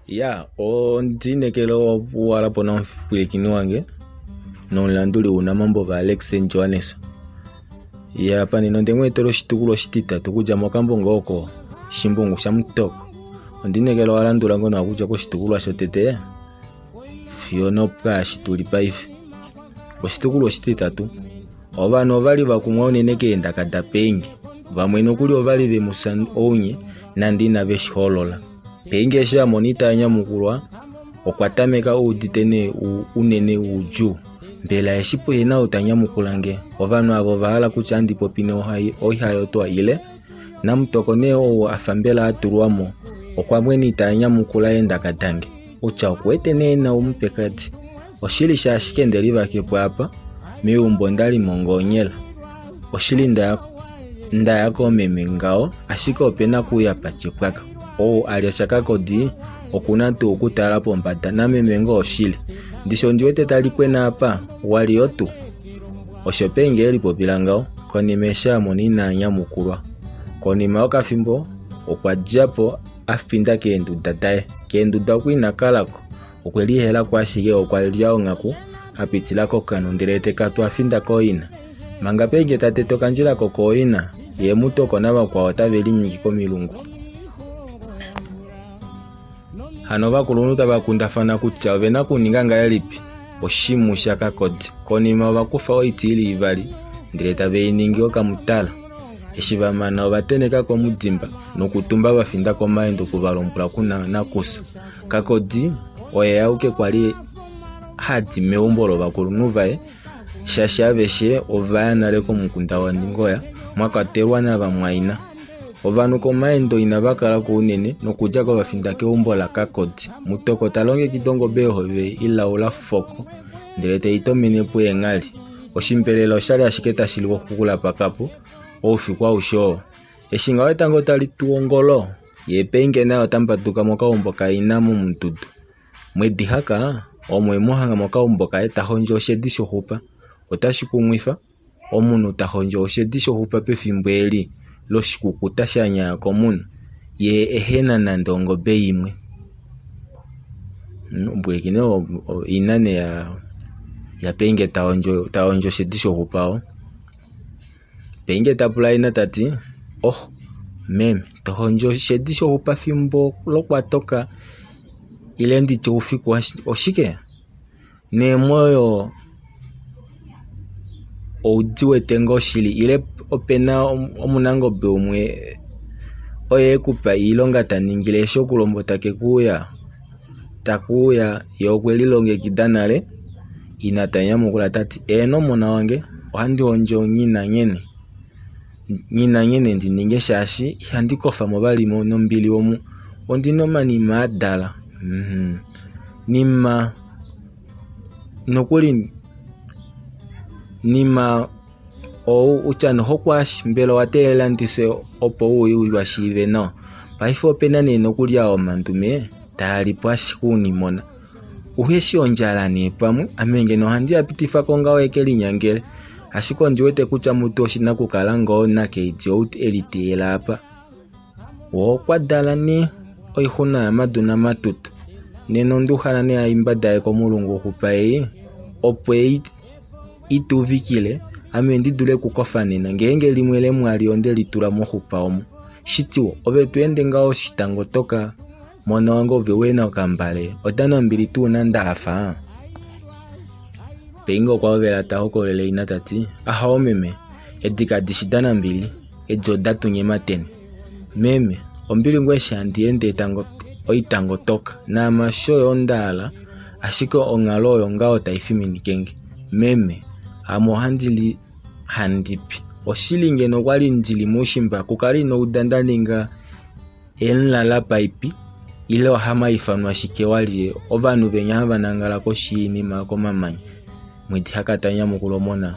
Ya, ondi inekela owala po nomupwilikini wange nomulanduli wounamambo vaAlex Johannes. Ya, panena onde mu etela oshitukulwa oshititatu okudja mokambo ngoo oko Shimbungu shaMutoko. Ondi inekela owa landula ngoo nawa okudja koshitukulwa shotete fiyo nopwaashi tu li paife. Oshitukulwa oshititatu. Ovanhu ova li va kumwa unene keendaka daPeinge. Vamwe nokuli ova li ve mu fya ounye nande inave shi holola. Peinge eshi a mona ita nyamukulwa, okwa tameka e udite nee unene oudjuu. Mbela eshi puhe na ou ta nyamukula nge, ovanhu ava ova hala kutya handi popi oihayotwa ile? Namutoko nee ou a fa mbela a tulwa mo, okwa mwena ita nyamukula eendaka dange. Utya oku wete nee na omupekadi. Oshili shaashi nde livake po apa, meumbo onda li mo ngoonyela. Oshili nda nda ya koomeme ngaho, ashike ope na kuuya patye pwaka. Ou a lya shakakodi oku na tuu okutala pombada nameme ngoo oshili. Ndishi ondi wete tali kwena apa, wa li yo tuu? Osho Penge e lipopila ngaho, konima eshi a mona ina nyamukulwa. Konima yokafimbo, okwa dja po a finda keenduda daye. Keenduda oko ina kala ko, okwe lihela ko ashike okwa lya onghaku a pitila kokanhu ndele te ka tu a finda kooina. Manga Penge ta tete okandjila kokooina, ye Mutoko navakwao otave linyiki komilungu. Hano ovakulunhu tava kundafana kutya ove na okuninga ngahelipi oshimhu shaKakodi. Konima ova kufa oiti i li ivali ndele tave i ningi okamutala. Eshi va mana ova tenheka ko omudimba nokutumba va finda komaendo oku va lombwela ku na nakufya. Kakodi oye auke kwa li ha di meumbo lovakulunhu vaye shaashi aveshe ova ya nale komukunda waNingoya mwa kwatelwa navamwaina. Ovanhu komaendo inava kala ko unene nokudja ko va finda keumbo laKakodi. Mutoko ta longekida ongobe yohove ilaula foko ndele te i tomene po eenghali. Oshimbelela oshali ashike tashi liwa okukulapaka po oufiku aushe oo. Eshi ngaho etango tali tu ongolo, ye Peinge naye ota mbaduka mokaumbo kaina momududu. Mwedihaka omo e mu hanga mokaumbo kaye ta hondjo oshedi shoxupa. Otashi kumwifa, omunhu ta hondjo oshedi shoxupa pefimbo eli loshikukuta sha nyaya komunhu, ye ehe na nande ongobe imwe. Ombwilikine ina nee yaPeinge ta hondjo oshedi shoxupa oo. Peinge ta pula ina ta ti, Oh, meme, to hondjo oshedi shoxupa fimbo lokwatoka ile nditye oufiku oshike? Neemwoyo oudi wete ngoo shili ile ope na omunangobe umwe oye e ku pa oilonga ta ningile eshi okulombo take ku uya? Take uya ye okwe lilongekida nale? Ina ta nyamukula ta ti, Eeno mona wange, ohandi hondjo nghi na nghene. Nghi na nghene ndi ninge shaashi ihandi kofa mo vali nombili omu. Ondi na omanima a dala. Nima nokuli nima ou utya noho kwaashi mbela owa teelela ndi fye opo u uye u va shiive nawa. Paife ope na nee nokuli aa omandume taa li po ashike ounimona. Uhe shi ondjala nee pamwe, ame ngeno ohandi ya pitifa ko ngaho eke linyangele. Ashike ondi wete kutya mutu oshi na okukala ngoo naKaidi ou e liteyela apa. Woo okwa dala nee oixuna yamadu namatutu. Nena onda uhala nee aimbada ye komulungu oxupa ei opo ei i tuvikile ame ndi dule okukofa nena ngeenge limwe lemwali onde li tula moxupa omo. Shitiwo ove to ende ngaho oshitango toka mona wange ove uhe na okambale ota nambili tuu nande a fya? Peinge okwa hovela ta hokololele ina ta ti, Ahawo meme, edi kadi shi danambili. Edi oda tu nyemateni. Meme, ombili ngoo eshi handi ende oitango toka. Naame osho yo nda hala, ashike onghalo oyo ngaho tai fiminike nge. Meme, ame ohandi li handi pi. Oshili ngeno okwa li ndi li moushimba kukale ino uda nda ninga emulala-paipi ile ohama ifanwa shike walye ovanhu venya hava nangala koshi yoinima komamanya. Mwedihaka ta nyamukula omona.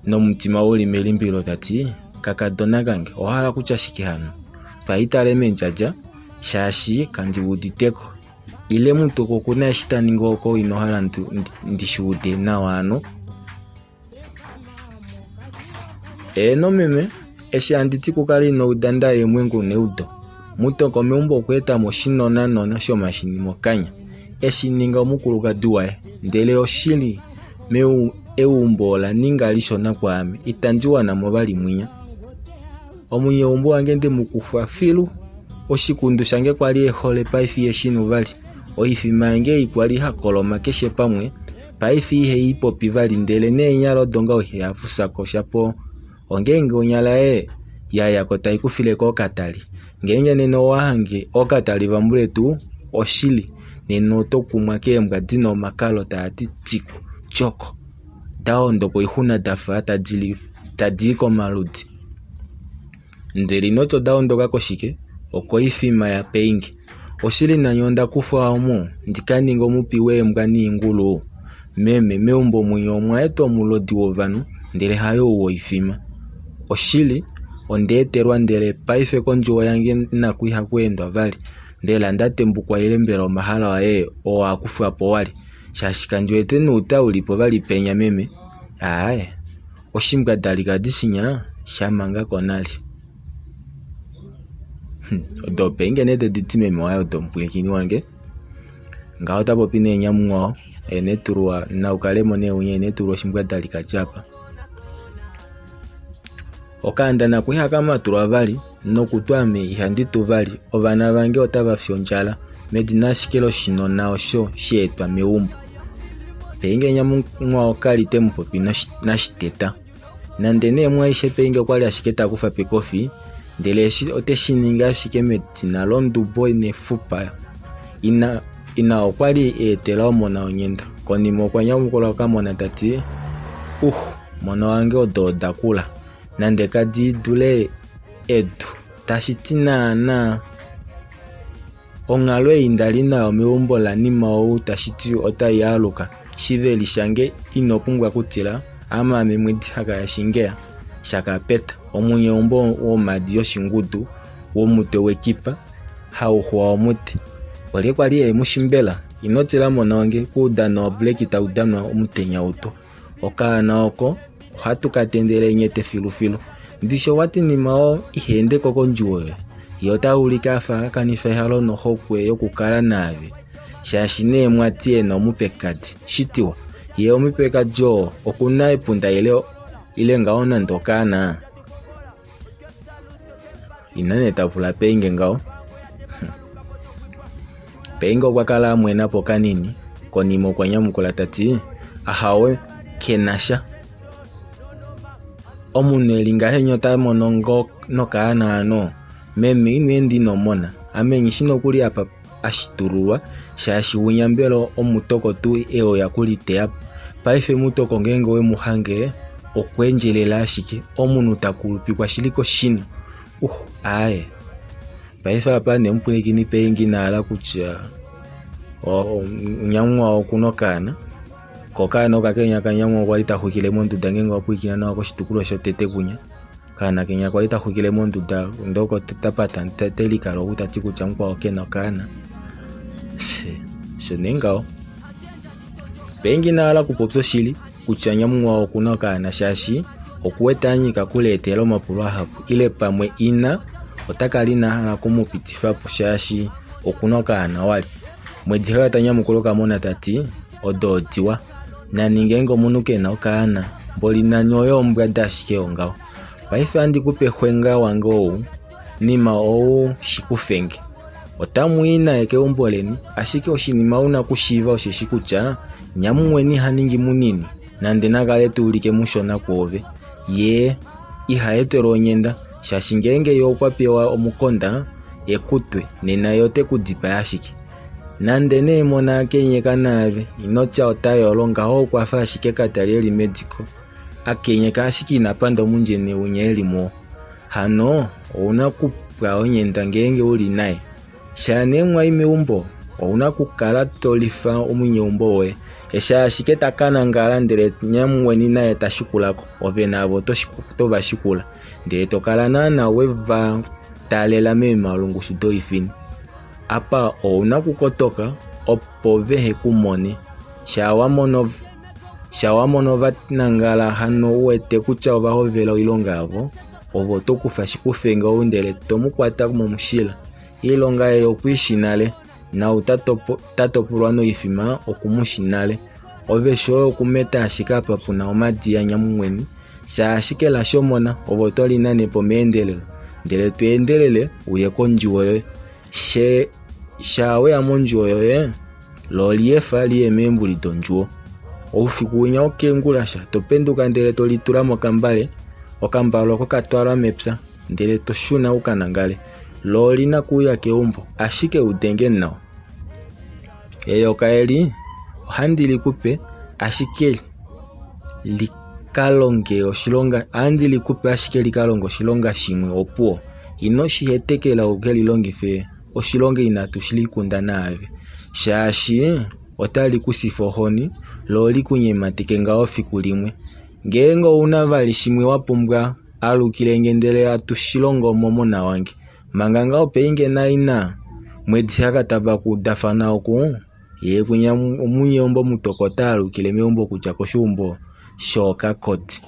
Nomutima u li melimbililo ta ti, Kakadona kange, owa hala kutya shike hano? Paitale mendjadja, shaashi kandi udite ko. Ile mutuku oku na eshi ta ningi oko ino hala ndi shi ude nawa hano? Eeno meme, eshi handi ti kukale ino uda nda ye mwengu neudo. Mutoko meumbo okwa eta mo oshinonanona shomashini mokanya, e shi ninga omukulukadi waye. Ndele oshili, eumbo ola ninga lishona kwaame, itandi wana mo vali mwinya. Omunyeumbo wange nde mu kufa filu. Oshikundu shange kwali e hole paife ihe shi nu vali. Oifima yange ei kwali ha koloma keshe pamwe, paife ihe i popi vali ndele neenyala odo ngaho ihe a fusa ko shapo ongeenge onyala yaye ya ya ko tai kufile ko okatali. Ngeenge nena owa hange ookatali vambuletu oshili nena oto kumwa keembwa di na omakalo taa ti tiku tyoko da ondoka oixuna da fa tadi i komaludi. Ndele ino tya oda ondoka koshike? Okoifima yaPeinge. Oshili nanye onda kufwa omu ndi ka ninge omupi weembwa niingulu? Meme, meumbo mwinya omwa etwa omulodi wovanhu ndele hayou woifima. Oshili, onda etelwa ndele paife kondjuwo yange naku ihaku endwa vali. Mbela nda tembukwa ile mbela omahalo aye oo a kufwa po wali? Shaashi kandi wete nouta u li po vali penya meme. Aaye, oshimbwadalikadi shinya sha manga ko nale. Odo ope nge nee tadi ti meme waye odo omupwilikini wange. Ngaho ota popi nee nyamunghwao ene tulwa naukalemo nee winya ene tulwa oshimbwadalikadi apa. Okaanda nako ihaka matulwa vali nokutwa ame ihandi tu vali ovana vange otava fi ondjala medina ashike loshinona osho sha etwa meumbo. Peinge nyamunghwao kali te mu popi nashiteta. Nande nee mwaaishe Peinge okwali ashike ta kufa pekofi ndele eshi ote shi ningi ashike medina londubo nefupa. Ina ina okwali a etela omona onyenda. Konima okwa nyamukula okamona ta ti, Uh, mona wange odo oda kula, nande kadi dule edu. Tashi ti naanaa onghalo ei nda li nayo meumbo lanima ou tashi ti otai aluka. Shiveli shange ino pumbwa kutila, ame ame mwedi haka yashingeya shakapeta, omunyeumbo womhadi yoshingudu, womutwe wekipa hauxwa omute. Olye kwali e mu shi mbela? Ino tila mona wange, kuudano wabuleki tau danwa omutenya utu. Okaana oko ohatu ka tendele enyete filufilu. Ndishi owa ti nima oo iha ende ko kondjuwo yoye? Ye ota ulike a fa a kanifa ehalo nohokwe yokukala naave, shaashi nee mwa ti e na omupekadi. Shitiwa, ye omupekadi oo oku na epunda ile ile ngaho nande okaana? Ina nee ta pula Peinge ngaho. Peinge okwa kala a mwena po kanini, konima okwa nyamukula ta ti, Ahawe, ke na sha. Omunhu e li ngahenya ota mono ngoo nokaana ano? Meme ino enda ino mona. Ame nghi shi nokuli apa a shitululwa, shaashi winya mbela omutoko tuu e uya kuliteya po. Paife mutoko ngeenge owe mu hange, okwa endjelela ashike. Omunhu ta kulupikwa shili koshini. Uh, aaye. Paife apa nee omupwilikini Peingi ina hala kutya nyamunghwao oku na okaana. Ko okaana okakenya kanyamunghwao okwa li ta xwikile monduda ngeenge owa pwilikina nawa koshitukulwa shotete kunya. Okaana kenya kwali ta xwikile monduda ndee oko ta pata te likala ou ta ti kutya mukwao ke na okaana. Osho nee ngaho. Peingi ina hala okupopya oshili kutya nyamunghwao oku na okaana shaashi okuwete a nyika okuleetela omapulo ahapu ile pamwe ina ota kala ina hala oku mu pitifa po shaashi oku na okaana wali. Mwedihaka ta nyamukula okamona ta ti odo odiwa. Nani ngeenge omunhu ke na okaana mboli nani oyo ombwada ashike yongaho. Paife ohandi ku pe xwenga wange ou, nima ou shi kufenge. Otamu i naye keumbo leni, ashike oshinima u na okushiiva osheshi kutya nyamumweni iha ningi munini, nande na kale ta ulike mushona kwoove. Ye iha etelwa onyenda, shaashi ngeenge ye okwa pewa omukonda e ku twe, nena ye ote ku dipaa ashike. Nande nee mona a kenyeka naave, ino tya ota yolo, ngaho okwa fa ashike katali e li mediko, a kenyeka ashike ina panda omundjene winya e li muwo. Hano ou na okupwa onyenda ngeenge u li naye. Shaa nee mwa i meumbo, ou na okukala to lifa omunyeumbo woye. Eshi ashike ta ka nangala ndele nyamweni naye ta shikula ko, ove navo oto va shikula, ndele to kala naana we va taalela meemhalungushu doifini. Apa ou na okukotoka opo vehe ku mone. Shaa wa mono Sha wa mono va nangala hano u wete kutya ova hovela oilonga yavo, ove oto kufa shikufenge ou ndele to mu kwata momushila. Iilonga ei oku i shi nale, naau ta topolwa noifima oku mu shi nale. Ove shoye okumeta ashike apa pu na omadiya nyamumweni, sha ashike la shomona, ove oto li nane po meendelelo, ndele to endelele u ye kondjuwo yoye. She sha we ya mondjuwo yoye, lo liefa li ye meembuli dondjuwo. Oufiku winya wokeengulasha, to penduka ndele to litula mokambale, okambale oko ka twalwa mepya, ndele to shuna u ka nangale. Lo oli na kuuya keumbo, ashike u denge nawa. Eyoka eli ohandi li ku pe ashike li ka longe oshilonga, ohandi li ku pe ashike li ka longe oshilonga shimwe opuwo. Ino shi hetekela u ke li longife oshilonga inatu shi likunda naave, shaashi otali ku sifa ohoni lo li ku nyemateke ngaho fiku limwe. Ngeenge ou na vali shimwe wa pumbwa, alukile nge ndele hatu shi longo momona wange. Manga ngaho peinge naina Mwedihaka tava kudafana oku, ye kwinya omunyeumbo mutoko ota alukile meumbo okudja koshiumbo shookakodi.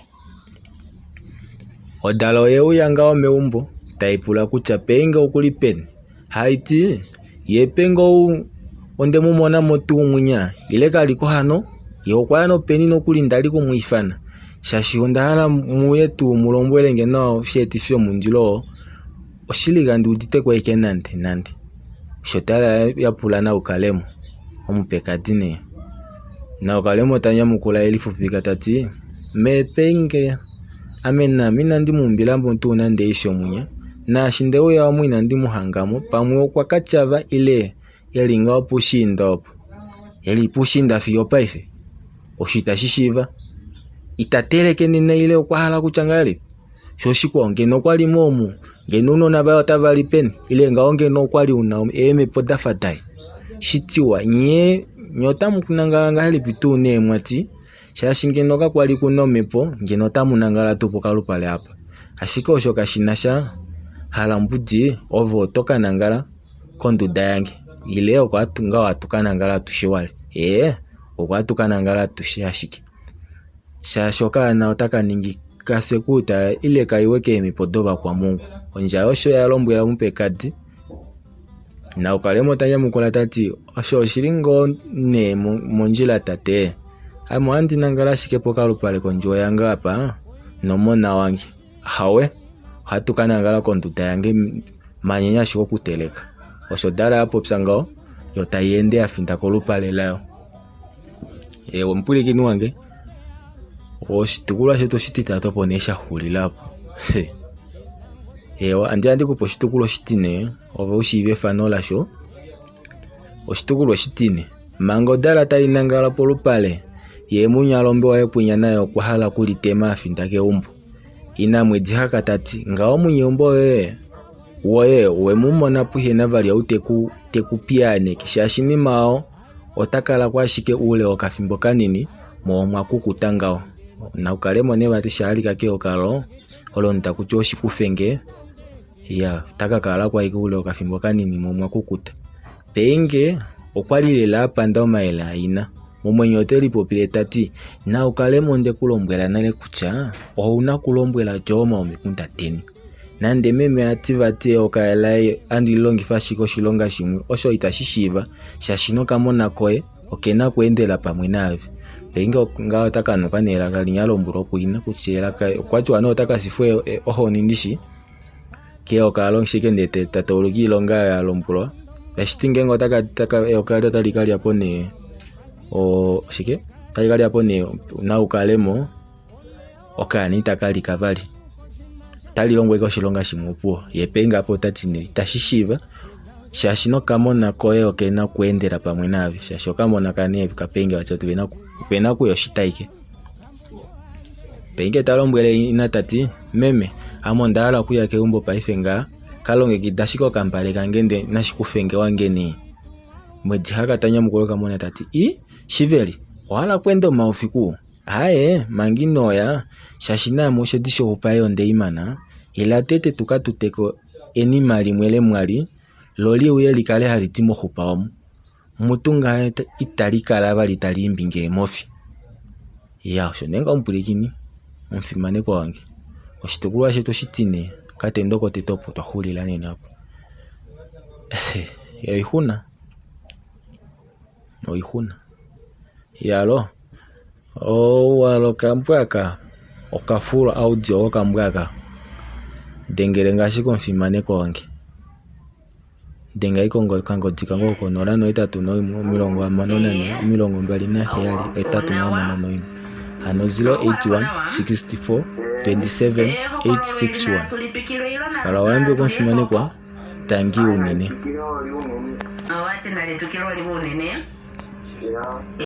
Odala oye uya ngaho meumbo tai pula kutya Peinge oku li peni. Hai ti, ye Peinge ou onde mu mona mo tuu mwinya, ile ka li ko hano? Ye okwa ya nopeni nokuli nda li ku mu ifana, shaashi onda hala mu ye tuu mu lombwele nge nawa osheetifi shomundilo oo. Oshili kandi udite ko ashike nande nande. Osho Tala ya pula Naukalemo, omupekadi nee. Naukalemo ta nyamukula e lifupipika ta ti, Mee Peinge, ame naame inandi mu umbila mo tuu nande eisho mwinya, naashi nde uya omu inandi mu hanga mo, pamwe okwa ka tyava ile e li ngaho puushiinda opo. E li puushiinda fiyo opaife? Osho itashi shiiva. Ita teleke nena ile okwa hala kutya ngahelipi? Sho oshikwao ngeno okwa li mo omu, ngeno ounona vaye otava li peni? Ile ngaho ngeno okwa li una eemhepo da fa daye? Shitiwa, nye nye otamu nangala ngahelipi tuu nee mwa ti, shaashi ngeno kakwa li ku na omhepo, ngeno otamu nangala tuu pokalupale apa. Ashike osho kashi na sha, hala mbudi, ove oto ka nangala konduda yange. Ile oko ngaho hatu ka nangala atushe wali. Ee, oko hatu ka nangala atushe ashike. Shaashi okaana otaka ningi kafye kuutala ile kaiwe keemhepo dovakwamungu. Ondjala osho ya lombwela omupekadi. Naukalemo ta nyamukula ta ti, Osho oshi li ngoo nee mondjila tate. Ame ohandi nangala ashike pokalupale kondjuwo yange apa nomona wange. Ahawe, ohatu ka nangala konduda yange manyenya ashike okuteleka. Osho Dala a popya ngaho, yo tai ende ya finda kolupale layo. Eewa omupwilikini wange, oshitukulwa shetu oshititatu opo nee sha xulila opo. Eewa, andi handi kupe oshitukulwa oshitine ove u shiive efano lasho. Oshitukulwa oshitine, manga odala tai nangala polupale, ye munyalombe waye kwinya naye okwa hala okulitema a finda keumbo. Ina Mwedihaka ta ti, ngaho munyeumbo woye woye we mu mona puhe na vali ou te ku te ku piyaaneke shaashi nima oo ota kala ko ashike oule wokafimbo kanini mo omwa kukuta ngaho. Naukale mo nee vati sha alika keokalo olo taku tiwa oshikufenge ya ota ka kala ko ashike oule wokafimbo kanini mo omwa kukuta. Peinge okwa li lela a panda omayele aina. Momwenyo ote lipopile ta ti, Naukalemo onde ku lombwela nale kutya ou na okulombwela Jooma omikunda deni. Nande meme a ti vati eyoka laye andi li longifa ashike oshilonga shimwe, osho itashi shiiva, shaashi nokamona koye oke na okweendela pamwe naave. Peinge ngaho ota ka nuka nelaka linya a lombwelwa kuina kutya elaka okwa tiwa nee ota ka sifwa ohoni ndishi keyoka alo ashike ndele ta tauluka iilonga oyo a lombwelwa. Tashi ti ngeenge ota ka eyoka eli otali ka lya po nee oshike otali ka lya po nee naukalemo okaana itaka lika vali otali longo ashike oshilonga shimwe opuwo ye peinga apo ota ti nee itashi shiiva shaashi nokamona koye okena okweendela pamwe naave shaashi okamona kane kapeinge vati opena okuya oshitaike. Peinge ta lombwele ina ta ti meme ame onda hala okuya keumbo paife ngaa ka longekida ashike okambale kange nde nashikufenge wange nee. Mwedihaka ta nyamukula okamona ta ti i shiveli owa hala okweenda omaufiku? Aaye, manga ino ya, shaashi naame oshedi shohupa ei onde i mana, ila tete tu ka tute ko enima limwe lemwali, lo li uye li kale hali di moxupa omu. Mutu ngaha itali kala vali tali imbi nge eemhofi. Ya, osho nee ngaho omupwilikini, omufimanekwa wange. Oshitukulwa shetu oshitine, okatendo kotete opo twa xulila nena opo. Oixuna. Oixuna. Yalo. Owala okambwa aka okafull audio kokambwa aka. Dengele ngaashi komufimanekwa wange. Denga ashike okangodi kange oko 081 64 27 861. Hano 081 64 27 861. Kala wa yambekwa omufimanekwa. Tangi unene. Owati nali tukilwe oli unene.